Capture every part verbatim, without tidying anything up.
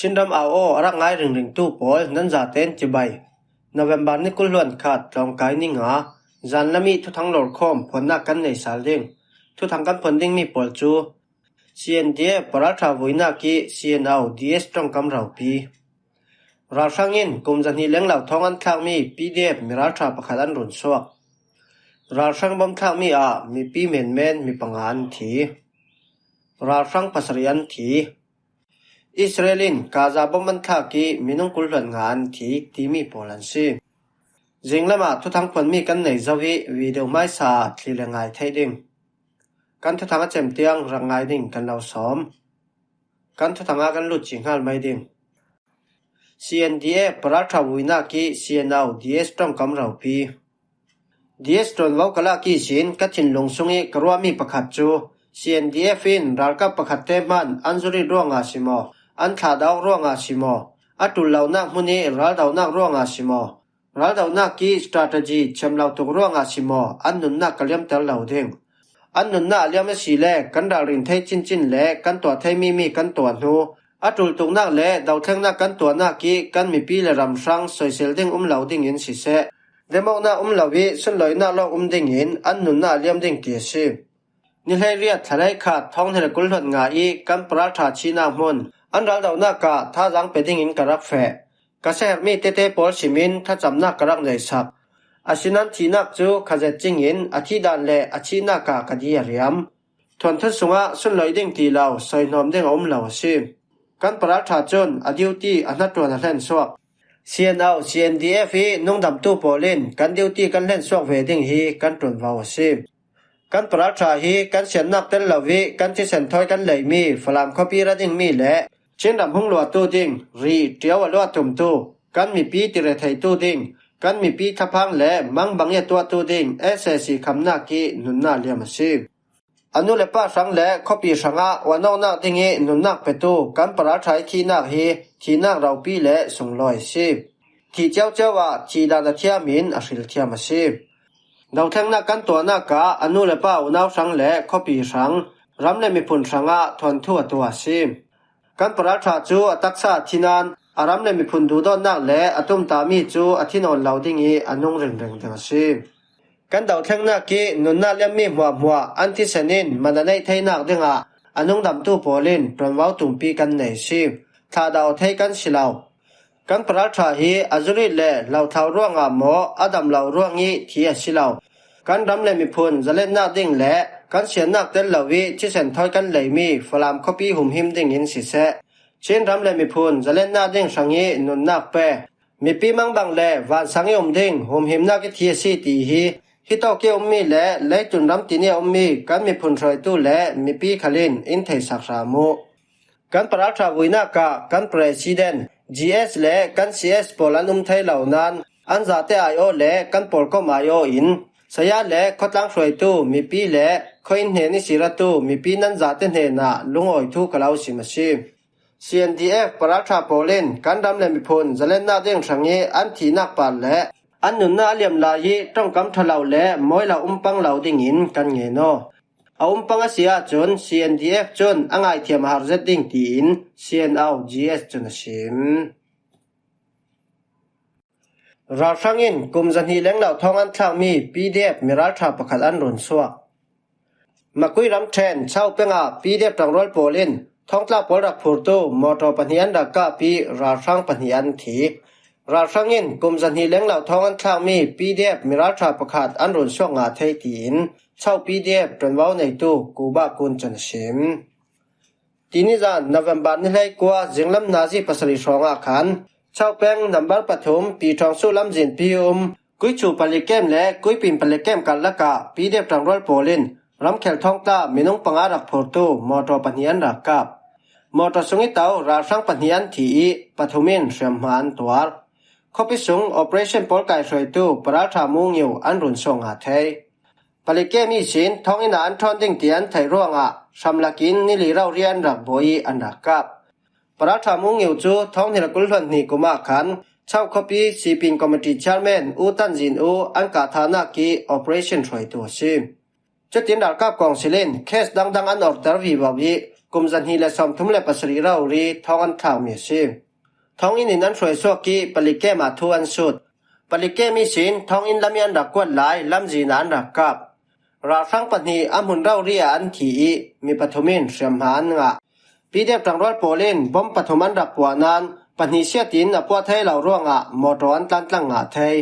Chin ram au aw a rak ngai ringringtu pawl nan zaten cibai. November ni kul hluan khat tlawngkai ni nga, zanlam i thuthang lawrkhawm phuannak kan nei sal ding. Thuthang kan phuan dingmi pawl cu C N D F Paralṭha vuinak i C N O D S ṭongkam ropi. Ralhrang in kum zahnih lenglo thawng an thlakmi P D F miralṭha pakhat an run suak. Ralhrang bom thlakmi ah mipi menmen mi panga an thi. Ralhrang pasarih an thi. Israel in Gaza bom an thlak i minung kul hluan nga an thi timi pawl an si. Zinglam ah thuthang phuanmi kan nei zo i video hmaisa ah thli le ngai thei ding. Kan thuthang a cem tiang rak ngai ding kan lo sawm. Kan thuthang ah kan lut ci hngal mai ding. C N D F Paralṭha vuinak i C N O D S ṭongkam ropi. D S ṭuanvo ka lak ihsin ka thinlung sung i ka ruahmi pakhat cu C N D F in ralkap pakhatte hman an zuri ruangah si maw, an thlahdoh ruangah si maw, a ṭul lonak hmun i raldohnak ruangah si maw, raldohnak i strategy chem lo tuk ruangah si maw, an nunnak ka liamter lo ding. An nunnak a liam a si le kan ralrin thei cincin le kan tuah theimi mi kan tuah hnu, a ṭul tuknak le dothlengnak kan tuahnak i kan mipi le ram hrang soisel ding um lo dingin siseh, demohnak um lo i sunlawinak lawng um dingin an nunnak a liam ding ti a si. Ni hleiriat thla hleikhat thawng hnih le kul hluan nga i kan Paralṭha thihnak hmun an raldohnak ah thazaang pe dingin ka rak feh. Ka siaherhmi tete pawl simin thlacamnak ka rak neihsak. Asinan thihnak cu kha zet cingin a thihdan le a thihnak ah ka di a riam. Thuanthut sungah sunlawih ding ti lo, sawihnawm ding a um lo a si. Kan Paralṭha cun a duty a hnaṭuan a hlen suak. C N O, C N D F i nungdamtu pawl in kan duty kan hlen suak ve ding hi kan ṭuanvo a si. Kan Paralṭha hi kan siannak tel lo i kan thisen thawi kan leimi Falam khuapi ra dingmi le Chin ram hung luahtu ding, rih ṭio a luah tumtu, kan mipi tiretheitu ding, kan mipi thaphang le mangbang i a tuahtu ding S A C khamnak i nunnak liam a si. A nu le pa hrang le khuapi hrangah uanawknak ding i nunnak petu kan Paralṭha i thihnak hi thihnak ropi le sunglawi a si. Thih ciauciau ah thihdan a thiam in a hrilthiam a si. Dothlengnak kan tuahnak ah a nu le pa unau hrang le khuapi hrang, ram le miphun hrangah thuanthu a tuah a si. Kan Paralṭha cu a taksa a thi nain a ram le miphun duhdawtnak le a tumtahmi cu a thi nawn lo ding i a nung ringring ding a si. Kan dothlengnak i nunnak liammi hmuahhmuah an thisen in man a neih theinak dingah a nungdamtu pawl in ṭuanvo tumpi kan nei a si. Thlahdoh thei kan si lo. Kan Paralṭha hi a zuri le lothlau ruangah maw, a dam lo ruang i thi a si lo. Kan ram le miphun zalennak ding le kan siannak tel lo i thisen thawi kan leimi Falam khuapi humhim dingin siseh, Chin ram le miphun zalennak ding hrang i nunnak pe, mipi mangbang le vansang i um ding humhimnak i thi a si ti hi, hitawk i ummi le leitlun ram tin i a ummi kan miphun hruaitu le mipi khal in in theisak hram uh. Kan Paralṭha vuinak ah kan President, G S le kan C S pawl an um thei lo nain an zate aiawh le kan pawlkom aiawh in saya le khuatlang hruaitu mipi le khuainn hnen i siratu mipi nan zate hnenah lungawi thu ka lo sim a si. C N D F Paralṭha pawl in kan ram le miphun zalennak ding hrang i an thihnak par le an nunnak a liam lai i ṭongkam ṭha lo le mawi lo um pang lo dingin kan ngen aw. A um pang a si ahcun C N D F cun a ngaithiam a har zet ding tiin C N O G S cun a sim. Ralhrang in kum zahnih lenglo thawng an thlakmi P D F miralṭha pakhat an run suak. Makui ramṭhen Chau peng ah P D F ṭangrual pawl in thawngtlak pawl rak phurtu mawṭaw pahnih an rak kap i ralhrang pahnih an thi. Ralhrang in kum zahnih lenglo thawng an thlakmi P D F miralṭha pakhat an run suak ngah thei tiin Chau P D F ṭuanvo neitu Kuba Kun cun a sim. Tinizan November ni hleikua zinglam nazi pasarih hrawngah khan Chau peng nambar pathum Pi Ṭhawng Suh lamzinpi um Kuichu palik kem le Kuipin palik kem karlakah P D F ṭangrual pawl in ramkhel thawngtla minung panga rak phurtu mawṭaw pahnih an rak kap. Mawṭaw sung i to ralhrang pahnih an thi i pathum in hriamhma an tuar. Khuapi sung operation pawl kaihruaitu Paralṭha Mungyu an run suak ngah thei. Palik kem ihsin thawng inn ah an ṭhawn ding ti an theih ruangah hramlak in ni li rori an rak buai i an rak kap. Paralṭha Mungyu cu thawng hnih le kul hluan hnih kum ah khan Chau khuapi Sipin Committee Chairman U Tan Zin U an kahthahnak i operation hruaitu a si. Cutin ralkap kawngsil in case dangdang an orter vivo i kum zahnih le sawmthum le pasarih rori thawng an thlak mi a si. Thawng inn in an hruai suak ih palik kem ah thu an sut. Palik kem ihsin thawng inn lam ih an rak kuat lai lamzin ah an rak kap. Ralhrang pahnih a hmun rori ah an thi ih mi pathum in hriamhma an ngah. P D F ṭangrual pawl in bom pathum an rak puah nain pahnih siat in a puah thei lo ruangah mawtaw an tlan tlang ngah thei.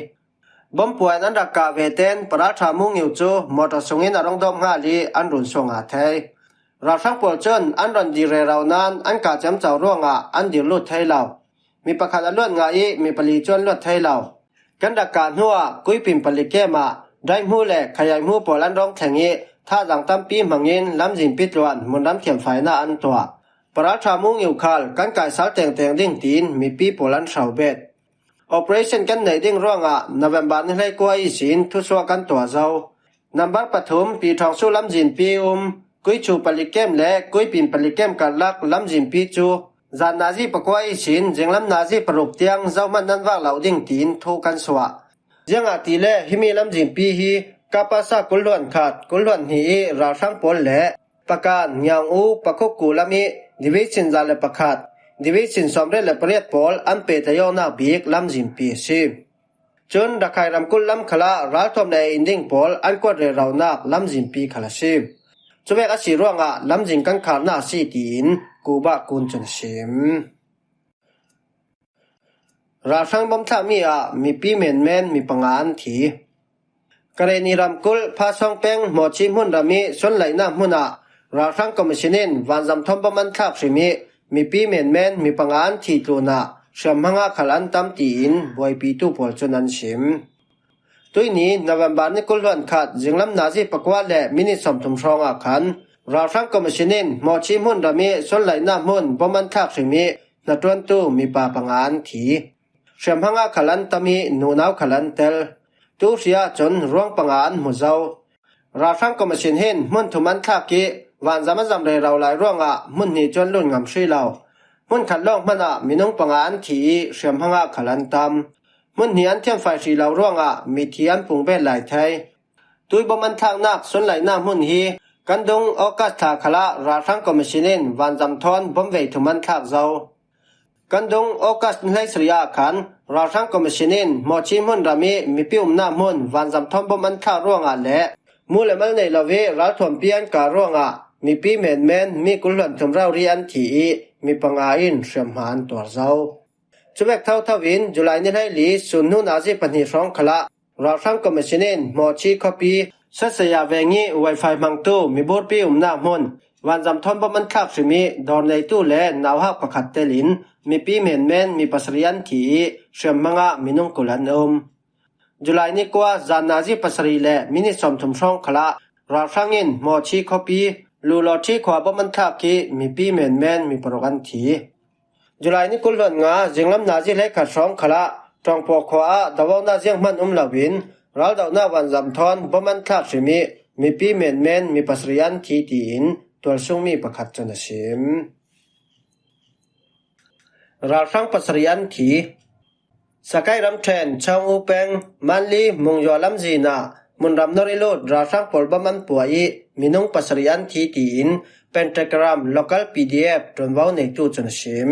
Bom puah in an rak kah ve ten paralṭha Mu Ngyu cu mawtaw sungin a rung dawp nghal ih an run suak ngah thei. Ralhrang pawl cun an rawn dir rero nain an kah ciamco ruangah an dir lut thei lo. Mi pakhat a luat ngah ih mi pali cu an luat thei lo. Kan rak kah hnuah Kuipin palik kem ah Daihmu le Khayaihmu pawl an rawng thleng ih thazaang tampi hmangin lamzinpi tluan hmunram thiamfainak an tuah. Paralṭha Mu Ngyu khal kan kaisal tengteng ding tiin mipi pawl an hro bet. Operation kan neih ding ruangah November ni hleikua ihsin thusuah kan tuah zo. Nambar pathum Pi Thawng Su lamzinpi um Kuichu palik kem le Kuipin palik kem karlak lamzinpi cu zan nazi pakua ihsin zinglam nazi paruk tiang zohman nan vak lo ding tiin thu kan suah. Ziangahtile himi lamzinpi hi Kapasa kul hluan khat, kul hluan hnih ih ralhrang pawl le Pakan, Ngiaung U, Pakhukku lam ih Division za le pakhat, Division sawmriat le pariat pawl an pehtlaih awknak bik lamzinpi a si. Cun Rakhine ramkulh lam khalah ralthuam le in ding pawl an kuat reronak lamzinpi khal a si. Cuvek a si ruangah lamzin kan kharnak a si tiin Kuba kun cun a sim. Ralhrang bom thlakmi ah mipi menmen mi panga an thi. Karenni ramkulh Phasawng peng Mawchi hmunram ih sunlaihnak hmunah ralhrang commission in vanzam thawn bom an thlak hrim ih mipi menmen mi panga an thi tlunah hriamhma ngah khal an tam tiin buaipitu pawl cun an sim. Tuihni November ni kul hluan khat zinglam nazi pakua le minit sawmthum hrawngah khan ralhrang commission in Mawchi hmunram ih sunlaihnak hmun bom an thlak hrim ih hnaṭuantu mipa panga an thi. Hriamhma ngah khal an tam ih nunau khal an tel. Tu hri ahcun ruang panga an hmu zo. Ralhrang commission hin hmun thum an thlak ih vanzam a zam rero lai ruangah hmun hnih cu an lut ngam hrih lo. Hmun khat lawng hmanah minung panga an thi ih hriamhma ngah khal an tam. Hmun hnih an thiamfai hrih lo ruangah mithi an pung bet lai thei. Tuibom an thlaknak sunlaihnak hmun hi kan dung August thla khalah ralhrang commission in vanzam thawn bom vei thum an thlak zo. Kan dung August ni hleisarih ah khan ralhrang commission in Mawchi hmunram ih mipi umnak hmun vanzam thawn bom an thlak ruangah le mu le mal nei lo ih ralthuampi an kah ruangah mipi menmen mi kul hluan thum rori an thi ih mi panga in hriamhma an tuar zo. Cuvek thotho in July ni hleili sun hnu nazi pahnih hrawng khalah ralhrang commission in Mawchi khuapi Sasaya veng ih wifi hmangtu miburpi umnak hmun vanzam thawn bom an thlak hrim ih dawr neitu le nauhak pakhat telin mipi menmen mi pasarih an thi ih hriamhma ngah minung kul an um. July ni kua zan nazi pasarih le minit sawmthum hrawng khalah ralhrang in Mawchi khuapi Lulawṭhi khua bom an thlak ih mipi menmen mi paruk an thi. July ni kul hluan nga zinglam nazi hleikhat hrawng khalah Ṭawngpaw khua ah dohnak zianghman um loin raldohnak vanzam thawn bom an thlak hrim ih mipi menmen mi pasarih an thi tiin tualsungmi pakhat cun a sim. Ralhrang pasarih an thi. Sakai ramṭhen Chawng U peng Manli Mungzua lamzin ah hmunram nawr ih lut ralhrang pawl bom an puah ih minung pasarih an thi tiin Pentagram local P D F ṭuanvo neitu cun a sim.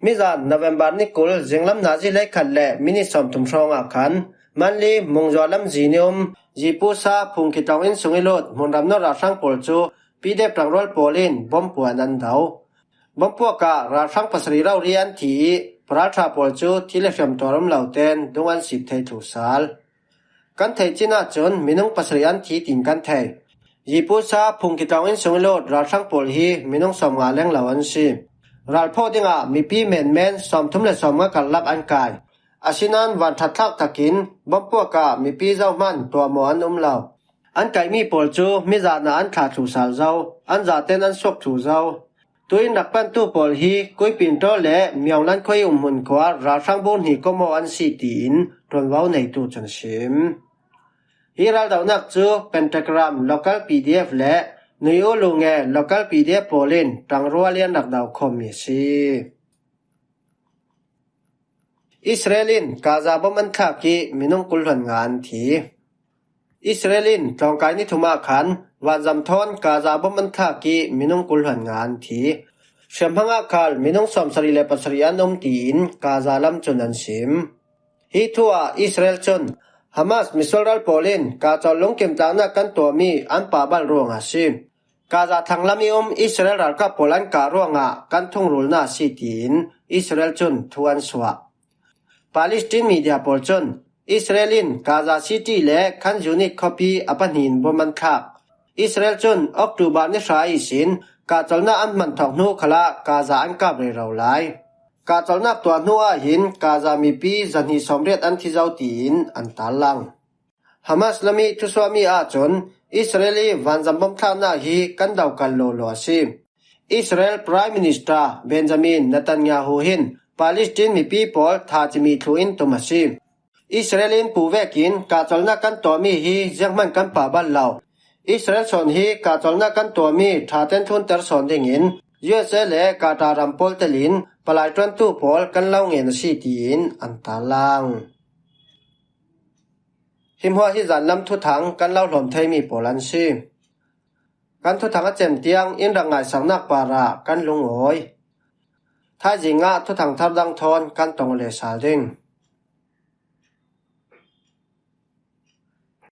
Mizan November ni kul zinglam nazi hleikhat le minit sawmthum hrawngah khan Manli Mungzua lamzin ih um Zipusa Phungkitawng inn sung ih lut hmunram nawr ralhrang pawl cu P D F ṭangrual pawl in bom puah in an do. Bom puak ah ralhrang pasarih rori an thi ih paralṭha pawl cu thi le hriamtuar um lo tein dung an sip thei thlu sal. Kan theih cin ahcun minung pasarih an thi tiin kan thei. Zipusa Phungkitawng inn sung ih lut ralhrang pawl hi minung sawmnga leng lo an si. Ralphawh dingah mipi menmen sawmthum le sawmnga karlak an kai. Asinain vanṭhat thlak takin bom puak ah mipi zohman tuahmawh an um lo. An kaihmi pawl cu mizan ah an thlah thlu sal zo, an zaten an suak thlu zo. Tuin rak pantu pawl hi Kuipin ṭawl le Miaunglan khua ih umhmun khua ralhrang bur hnih kom aw an si tiin ṭuanvo neitu cun a sim. Hi raldohnak cu Pentagram local P D F le Nui U Lunge local P D F pawl in ṭangrual ih an rak do khawmmi a si. Israel in Gaza bom an thlak ih minung kul hluan nga an thi. Israel in tlawngkai ni thum ah khan Vanzam thawn Gaza bom an thlak ih minung kul hluan nga an thi. Hriamhmangah khal minung sawmsarih le pasarih an um tiin Gaza lam cun an sim. Hi thu ah Israel cun Hamas misual ral pawl in Gaza lungkim tlaknak kan tuahmi an pahbal ruangah a si. Gaza thlanglam ih um Israel ralkap pawl an kah ruangah kan thungrulnak a si tiin Israel cun thu an suah. Palestine media pawl cun Israel in Gaza City le Khan Yunis khuapi a pahnih in bom an thlak. Israel cun October ni hra ihsin kahcolhnak an hman thawk hnu khalah Gaza an kap rero lai. Kahcolhnak tuah hnu ahhin Gaza mipi zahnih sawmriat an thi zo tiin an tarlang. Hamas lam ih thusuahmi ahcun Israel ih vanzam bom thlaknak hi kan dokal lawlaw a si. Israel Prime Minister Benjamin Netanyahu hin Palestine mipi pawl thacimi thluh in tum a si. Israel in puh vekin kahcolhnak kan tuahmi hi zianghman kan pahbal lo. Israel sawn hi kahcolhnak kan tuahmi ṭha ten thlunter sawn dingin U S A le Qatar ram pawl telin palai ṭuantu pawl kan lo ngen a si tiin an tarlang. Hi hmuah hi zanlam thuthang kan lo hlawm theimi pawl an si. Kan thuthang a cem tiang in rak ngaisaknak parah kan lungawi. Thaizing ah thuthang thar dang thawn kan tong le sal ding.